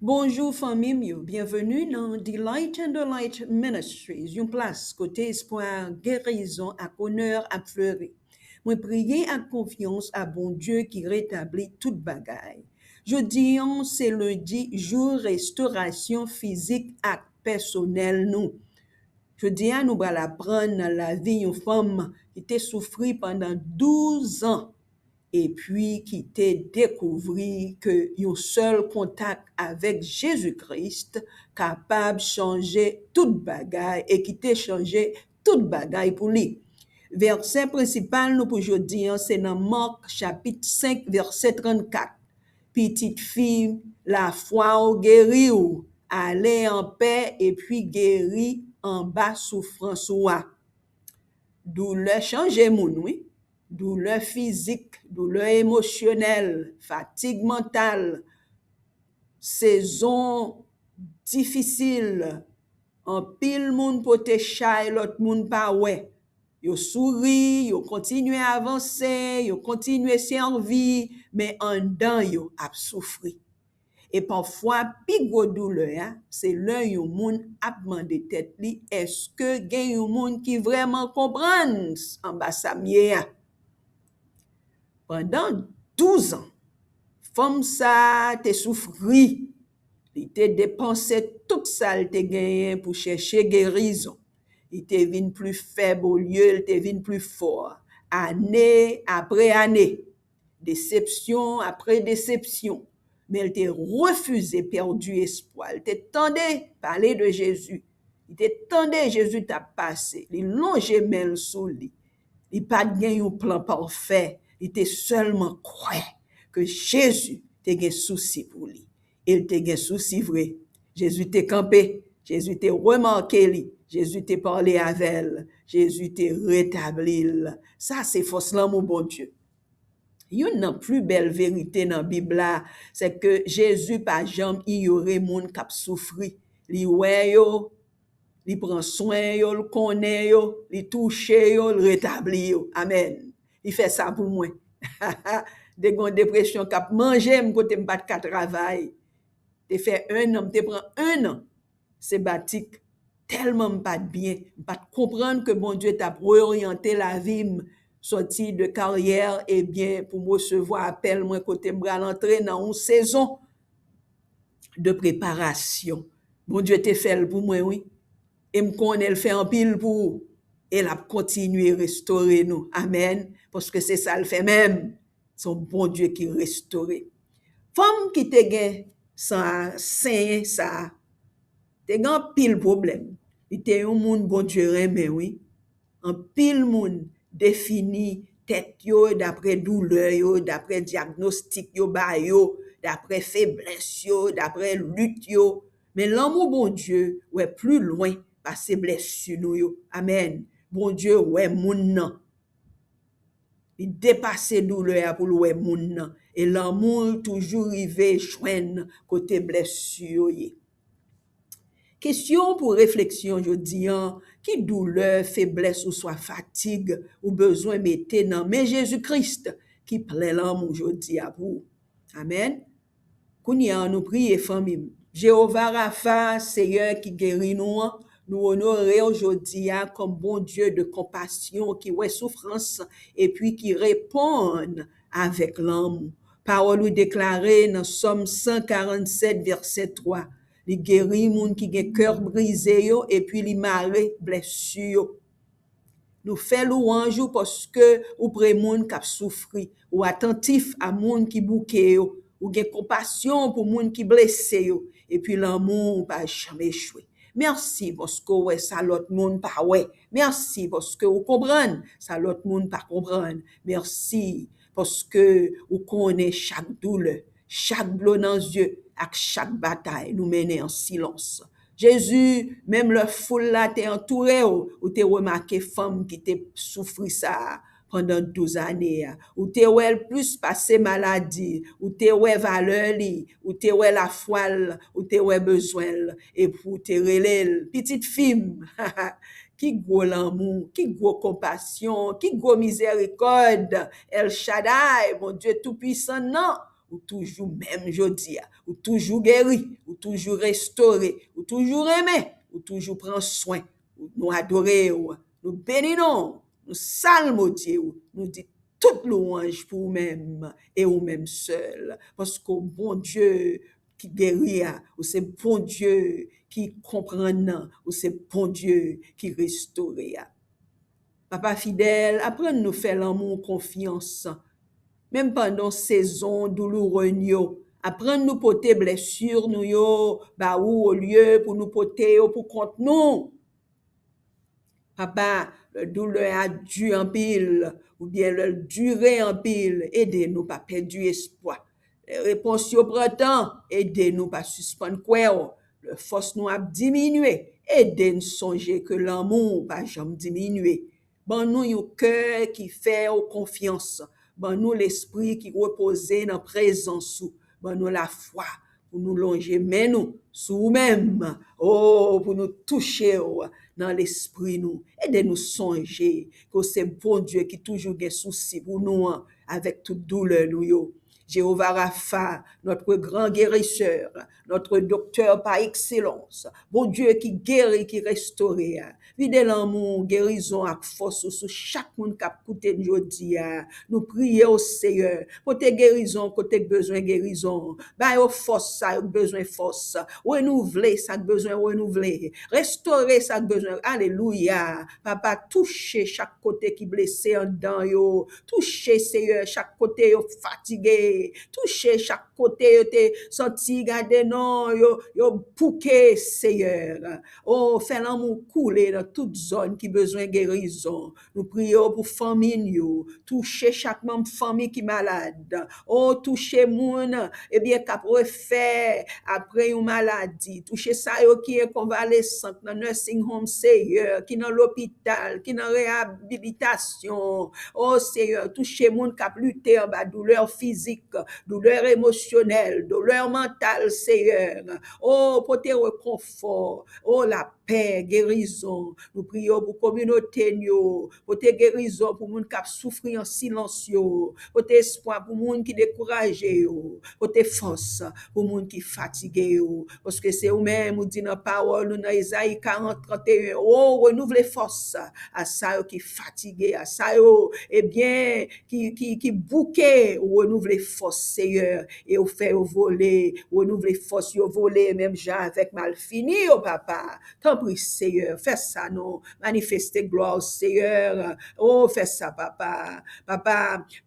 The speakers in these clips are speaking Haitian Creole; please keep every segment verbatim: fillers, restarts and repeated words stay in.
Bonjou fanmi m yo, byenveni nan Delight and Delight Ministries, yon plas kote espwa, gerizon ak onè ap fleri. Mwen priye ak konfyans a Bondye ki retabli tout bagay. Jodi an se lendi, jou restorasyon fizik ak pèsonèl nou. Jodi a nou pral aprann nan lavi yon fanm ki te soufri pandan douz an epi ki te dekouvri ke yon sèl kontak avèk Jezi Kris kapab chanje tout bagay e ki te chanje tout bagay pou li. Vèsè prensipal nou pou jodi an se nan Mak chapit senk vèsè trannkat. Pitit fi, lafwa w geri w. Ale anpè epi geri anba soufrans ou a. Doulè chanje moun, wi. Doulè fizik, doulè emosyonèl, fatig mantal, sezon difisil. Anpil moun pote chay lòt moun pa wè. Yo souri, yo kontinye avanse, yo kontinye sèvi, men anndan yo ap soufri. E pafwa, pi gwo doulè a, se lè yon moun ap mande tèt li, èske gen yon moun ki vrèman konprann anba sa m ye a? Pandan douz an, fanm sa a te soufri. Li te depanse tout sa l te genyen pou chèche gerizon. Li te vin pli fèb olye l te vin pli fò, ane apre ane. Desepsyon apre desepsyon. Men l te refize pèdi espwa. L te tande pale de Jezi. Li te tande Jezi t ap pase. Li lonje men l sou li. Li pa t gen yon plan pafè. Li te sèlman kwè ke Jezi te gen sousi pou li. E l te gen sousi vre. Jezi te kanpe. Jezi te remake li. Jezi te pale avè l. Jezi te retabli l. Sa se fòs lanmou Bondye. Youn nan pli bèl verite nan Bib la, se ke Jezi pa janm inyore moun k ap soufri. Li wè yo, li pran swen yo, l konnen yo, li touche yo, l retabli yo. Amèn. Li fè sa pou mwen. Te gen yon depresyon k ap manje m kote m pa t ka travay. Te fè en an, m te pran en an sebatik. Tèlman m pa t byen, m pa t konprann ke Bondye t ap reoryante lavi m, sòti de karyè, ebyen, pou m resevwa apèl mwen kote m pral antre nan yon sezon de preparasyon. Bondye te fè l pou mwen, wi. E m konnen l fè anpil pou ou. E l ap kontinye restore nou. Amèn. Paske se sa l fè menm. Se yon Bondye ki restore. Fanm ki te gen san a, senyen sa a, te gen anpil pwoblèm. Li te yon moun Bondye renmen, wi. Anpil moun defini tèt yo dapre doulè yo, dapre dyagnostik yo ba yo, dapre feblès yo, dapre lit yo. Men lanmou Bondye wè pli lwen pase blesi nou yo. Amèn. Bondye wè moun nan. Li depase doulè a pou l wè moun nan. E lanmou l toujou rive jwenn kote blesi yo ye. Kesyon pou refleksyon jodi an, ki doulè, feblès oswa fatig ou bezwen mete nan men Jezi Kris ki plen lanmou jodi a pou ou? Amèn. Kounye a, nou priye, fanmi m. Jewova Rafa, Seyè ki geri nou an, nou onore w jodi a kòm Bondye de konpasyon ki wè soufrans epi ki reponn avèk lanmou. Pawòl ou deklare nan Sòm san karannsèt, vèsè twa, li geri moun ki gen kè brize yo epi li mare blesi yo. Nou fè lwanj ou paske ou pre moun k ap soufri. Ou atantif a moun ki bouke yo. Ou gen konpasyon pou moun ki blese yo. Epi lanmou ou pa janm echwe. Mèsi paske w wè sa lòt moun pa wè. Mèsi paske ou konprann sa lòt moun pa konprann. Mèsi paske ou konnen chak doulè, chak dlo nan zye ak chak batay nou mennen an silans. Jezi, menm lè foul la te antoure w, ou te remake fanm ki te soufri sa a pandan douz ane a. Ou te wè l plis pase maladi, ou te wè valè li, ou te wè lafwa l, ou te wè bezwen l, epi w te rele l, pitit fi m. Ki gwo lanmou, ki gwo konpasyon, ki gwo mizèrikòd, El Shaddai, Bondye Toupwisan nan! Ou toujou menm jodi a. Ou toujou geri. Ou toujou restore. Ou toujou renmen. Ou toujou pran swen. Nou adore w. Nou beni non w. Nou salmodye w. Nou di tout lwanj pou ou menm e ou menm sèl. Paske w Bondye ki geri a. Ou se Bondye ki konprann nan. Ou se Bondye ki restore a. Papa fidèl, aprann nou fè lanmou konfyans. Menm pandan sezon douloure n yo, aprann nou pote blesi nou yo ba ou olye pou nou pote yo pou kont nou. Papa, lè doulè a di anpil, oubyen lè l dire anpil, ede nou pa pèdi espwa. Lè repons yo pran tan, ede nou pa sispann kwè w. Lè fòs nou ap diminye, ede n sonje ke lanmou w pa janm diminye. Ban nou yon kè ki fè w konfyans. Ban nou lespri ki repoze nan prezans ou. Ban nou lafwa pou nou lonje men nou sou ou menm. O, pou nou touche w nan lespri nou. Ede nou sonje ke w se Bondye ki toujou gen sousi pou nou an, avèk tout doulè nou yo. Jewova Rafa, notre grand guérisseur, notre docteur par excellence, Bondye ki geri, ki restore a. Vide lanmou, gerizon ak fòs ou sou chak moun k ap koute n jodi a. Nou priye w, Seyè, pote gerizon kote k bezwen gerizon. Ba yo fòs sa yo k bezwen fòs. Renouvle sa k bezwen renouvle. Restore sa k bezwen. Alelouya. Papa, touche chak kote ki blese anndan yo. Touche, Seyè, chak kote yo fatige. Touche chak kote yo te santi, gade non, yo, yo bouke, Seyè. O, fè lanmou koule nan tout zòn ki bezwen gerizon. Nou priye w pou fanmi n yo. Touche chak manm fanmi ki malad. O, touche moun, ebyen, k ap refè apre yon maladi. Touche sa yo ki konvalesant nan nursing home, Seyè, ki nan lopital, ki nan reyabilitasyon. O, Seyè, touche moun k ap lite anba doulè fizik, doulè emosyonèl, doulè mantal, Seyè. O, pote rekonfò. O, lapè, gerizon. Nou priye w pou kominote n yo. Pote gerizon pou moun k ap soufri an silans yo. Pote espwa pou moun ki dekouraje yo. Pote fòs pou moun ki fatige yo. Paske se ou menm ou di nan pawòl ou nan Ezayi karant, trannteyen, o, renouvle fòs a sa yo ki fatige, a sa yo, ebyen, ki, ki, ki bouke, ou renouvle fòs, Seyè, e ou fè yo vole, ou renouvle fòs yo vole, menm jan avèk malfini yo, papa. Tanpri, Seyè, fè sa non, manifeste glwa w, Seyè. O, fè sa, papa. Papa,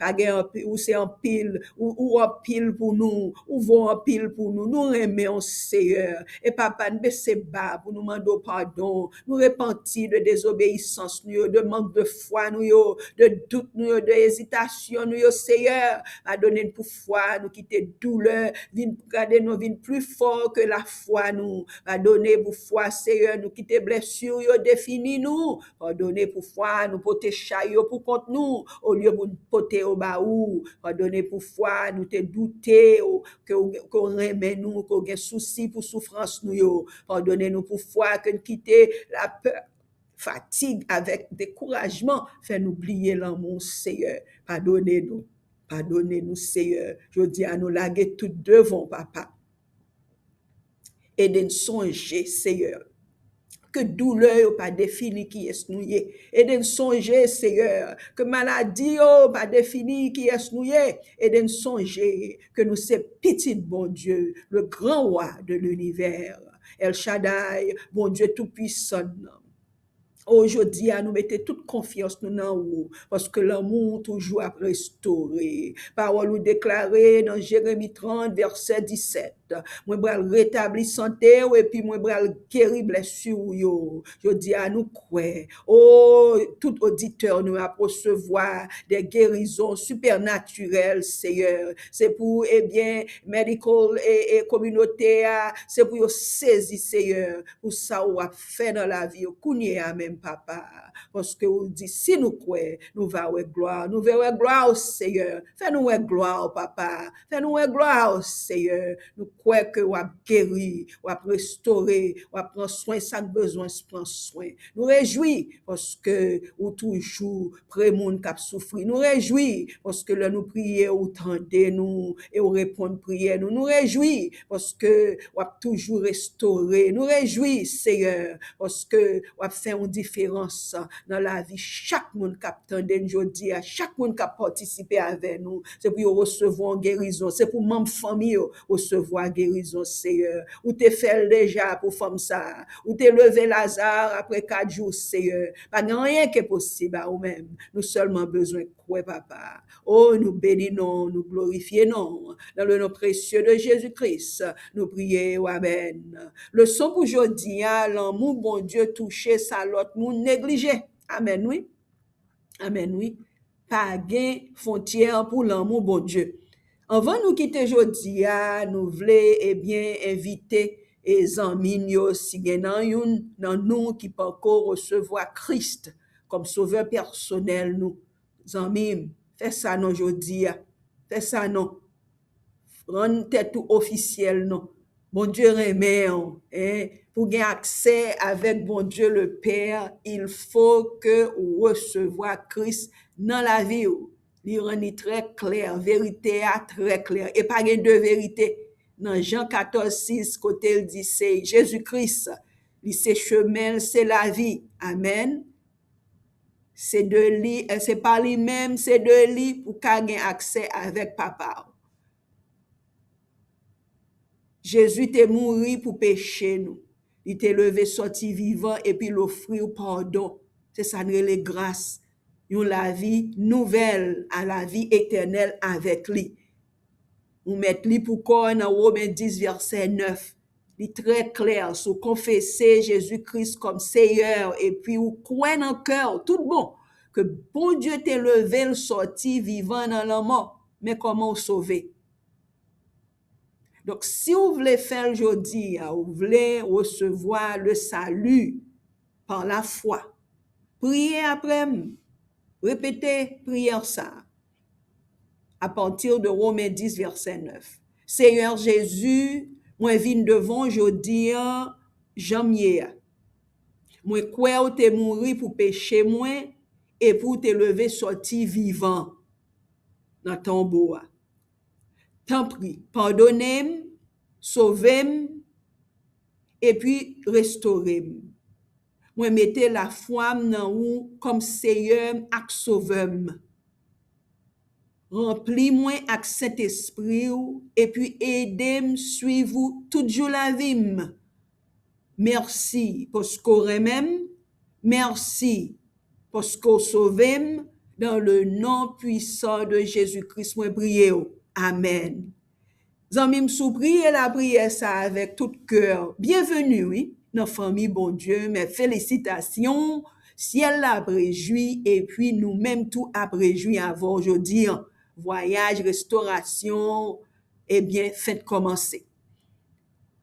pa gen anpi-, ou se anpil, ou, ou anpil pou nou, ou vo anpil pou nou. Nou renmen w, Seyè. E papa, n bese ba pou nou mande w padon. Nou repanti de dezobeyisans nou yo, de mank de fwa nou yo, de dout nou yo, de ezitasyon nou yo, Seyè. Padone n pou fwa nou kite doulè vin, gade nou vin pli fò ke lafwa nou. Padone pou fwa, Seyè, nou kite blesi yo defini nou. Padone pou fwa nou pote chay yo pou kont nou, olye pou n pote yo ba ou. Padone pou fwa nou te doute w, ke w, ke w renmen nou, ke w gen sousi pou soufrans nou yo. Padone nou pou fwa ke n kite lapè, fatig avèk dekourajman fè nou bliye lanmou w, Seyè. Padone nou. Padone nou, Seyè. Jodi a, nou lage tout devan w, papa. Ede n sonje, Seyè, ke doulè yo pa defini kiyès nou ye. Ede n sonje, Seyè, ke maladi yo pa defini kiyès nou ye. Ede n sonje ke nou se pitit Bondye, le grand roi de l'univers, El Shaddai, Bondye toupwisan nan. O, jodi a, nou mete tout konfyans nou nan ou, paske lanmou w toujou ap restore. Pawòl ou deklare nan Jeremi trant, vèsè disèt, mwen pral retabli sante w, epi mwen pral geri blesi w yo. Jodi a, nou kwè, o, tout oditè nou ap resevwa de gerizon sipènatirèl, Seyè. Se pou, ebyen, medical e, e kominote a, se pou yo sezi, Seyè, pou sa w ap fè nan lavi yo kounye a menm. Papa, paske ou di si nou kwè, nou va wè glwa, nou va wè glwa w, Seyè. Fè nou wè glwa w, Papa. Fè nou wè glwa w, Seyè. Nou kwè ke w ap geri, w ap restore, w ap pran swen sa k bezwen pran swen. Nou rejwi paske ou toujou pre moun k ap soufri. Nou rejwi paske lè nou priye, ou tande nou e ou reponn priyè nou. Nou rejwi paske w ap toujou restore. Nou rejwi, Seyè, paske w ap fè yon diferans nan lavi chak moun k ap tande n jodi a, chak moun k ap patisipe avè nou. Se pou yo resevwa yon gerizon. Se pou manm fanmi yo resevwa gerizon, Seyè. Ou te fè l deja pou fanm sa a. Ou te leve Laza apre kat jou, Seyè. Pa gen anyen ki enposib a ou menm. Nou sèlman bezwen kwè, Papa. O, nou beni non w, nou glorifye non w. Dans le nom précieux de Jésus-Christ, nou priye w. Amèn. Leson pou jodi a, lanmou Bondye touche sa lòt moun neglije. Amèn, wi. Amèn, wi. Pa gen fwontyè pou lanmou Bondye. Anvan nou kite jodi a, nou vle, ebyen, envite, e, zanmi n yo, si gen nan youn nan nou ki poko resevwa Kris kòm Sovè pèsonèl nou. Zanmi m, fè sa non jodi a. Fè sa non. Rann tèt ou ofisyèl non. Bondye renmen w, en. Pou gen aksè avèk Bondye le Père, il faut que ou resevwa Kris nan lavi w. Li rann li trè klè, verite a trè klè. E pa gen de verite. Nan Jan katòz sis, kote l di se Jezi Kris, li se chemen, l se lavi. Amèn. Se de li, eh, se pa li menm, se de li pou ka gen aksè avèk Papa w. Jezi te mouri pou peche nou. Li te leve sòti vivan epi l ofri w padon. Se sa n rele gras. Yon lavi nouvèl, a lavi etènèl avèk li. Ou mèt li pou kò w nan Women dis vèsè nèf. Li trè klè, si w konfese Jezi Kris kòm Seyè epi ou kwè nan kè w tout bon ke Bondye te leve l sòti vivan nan lanmò, men kòman w sove. Donk, si w vle fè l jodi a, ou vle resevwa le salut par la foi, priye apre m. Repete priyè sa a. À partir de Women dis, vèsè nèf. Seyè Jezi, mwen vin devan w jodi a jan m ye a. Mwen kwè w te mouri pou peche mwen epi w te leve sòti vivan nan tonbo a. Tanpri, padone m, sove m, epi restore m. Mwen mete lafwa m nan ou kòm Seyè m ak Sovè m. Ranpli mwen ak Sentespri w epi ede m suiv ou tout jou lavi m. Mèsi paske w renmen m. Mèsi paske w sove m. Dans le nom puissant de Jésus-Christ, mwen priye w. Amèn. Zanmi m, si w priye lapriyè sa a avèk tout kè w, byenveni, wi, nan fanmi Bondye, men felisitasyon, syèl la ap rejwi, epi nou menm tou ap rejwi avè w jodi a. Vwayaj restorasyon, ebyen, fenk kòmanse.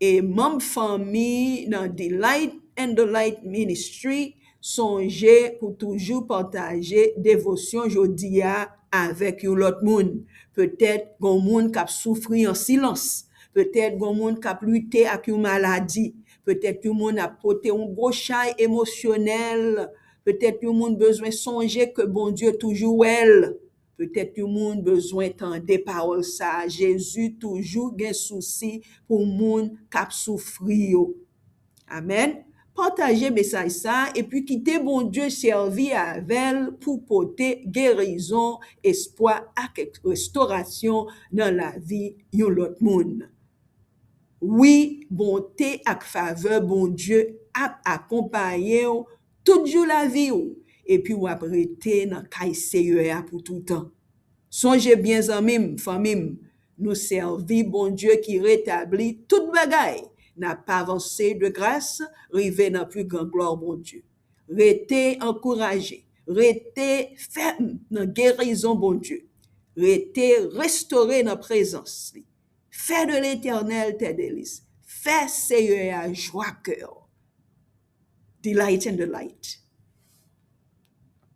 E manm fanmi nan Delight and the Light Ministry, sonje pou toujou pataje devosyon jodi a avèk yon lòt moun. Petèt gon moun k ap soufri an silans. Petèt gon moun k ap lite ak yon maladi. Petèt yon moun ap pote yon gwo chay emosyonèl. Petèt yon moun bezwen sonje ke Bondye toujou wè l. Petèt yon moun bezwen tande pawòl sa a, Jezi toujou gen sousi pou moun k ap soufri yo. Amèn. Pataje mesaj sa a epi kite Bondye sèvi avè l pou pote gerizon, espwa ak restorasyon nan lavi yon lòt moun. Wi, bonte ak favè Bondye ap akonpaye w tout jou lavi w, epi w ap rete nan kay Seyè a pou toutan. Sonje byen, zanmi m, fanmi m, nou sèvi Bondye ki retabli tout bagay. N ap avanse de gras, rive nan pi gran glwa Bondye. Rete ankouraje, rete fèm nan gerizon Bondye. Rete restore nan prezans li. Fè de Letènèl tè delis. Fè Seyè a jwa kè w. Delight in the Light.